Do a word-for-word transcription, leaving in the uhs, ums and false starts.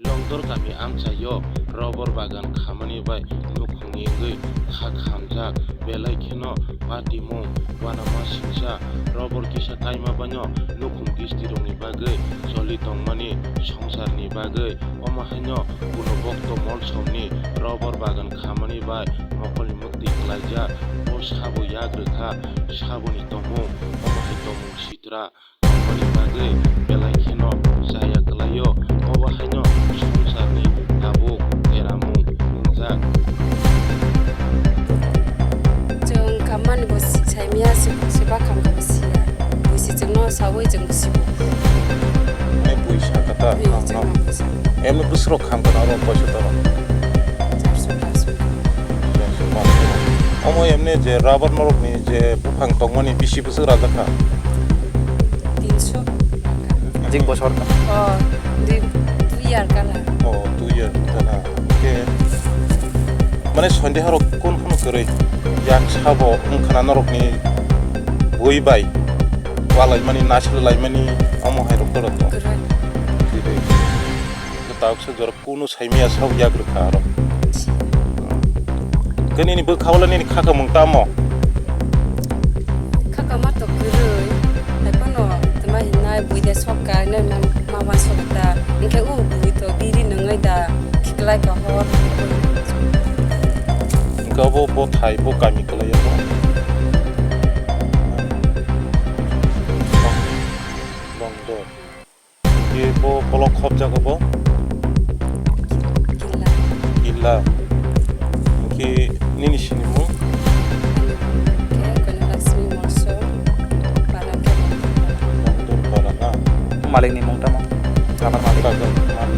Longdor kami amchaio rubber bagan khamani bai nukhungni wngwi kha khamjak, belai kheno patimung, uanama singcha, rubber kisa kaima baino nukhung kistirokni bagwi choli tongmani songsarni bagwi, omo haino Punobokto Molsomni rubber bagan khamani bai mokolni mukti klaijak, bo sabo yak rwkha, saboni tongmung, omo hai tongmung sitra. Aboni bagwi belai kheno chaya kwlaio, obo haino swngcharni tabuk deramung wngjak. Chwng khammani bo si-, saimaya, si-, siba khamkha bo siya. Buisi chwngno sawi chwng bo sibo. Ani buisa kata. Ui, khamno. Chwngno buisa. Emni bwswrok khamkha na oro poisa toro. Charso, charso. Omo emni je rubber norokni je buphang tongmani bisi bwswk rajak kha? Tinso. Jik bosor ka? Oh, dui, dui year kala. Oh, dui year kala. Ke, mane sonde harok kun kun kwrwi yang sabo wngkhana norokni bui bai walaimani, nasil laimani, omo hai rok toro to. Kwrwi. Kwrwi. Ke ta uksa jora Kunu saimaya sabo yak rwkha aro. Khe nini bwkha o le nini kha kamung tamo? Kha kama to kwrwi. Haiphano tma hinai buide sok ka hinai ma, ma uansuk ta. Hinkhe o bui to biri nwngnai da khiklai ka hor. Hinkhe obo bo thai bo kami kwlai ya bo. Bongdo. Khe bo kolok khopjago bo? Killa. Killa. Khe nini sinimung? Khe Koinolaksmi Molsom, Parakhe Bongdor Para na? Malikni mung tamo? Rubber malik. Rubber malik.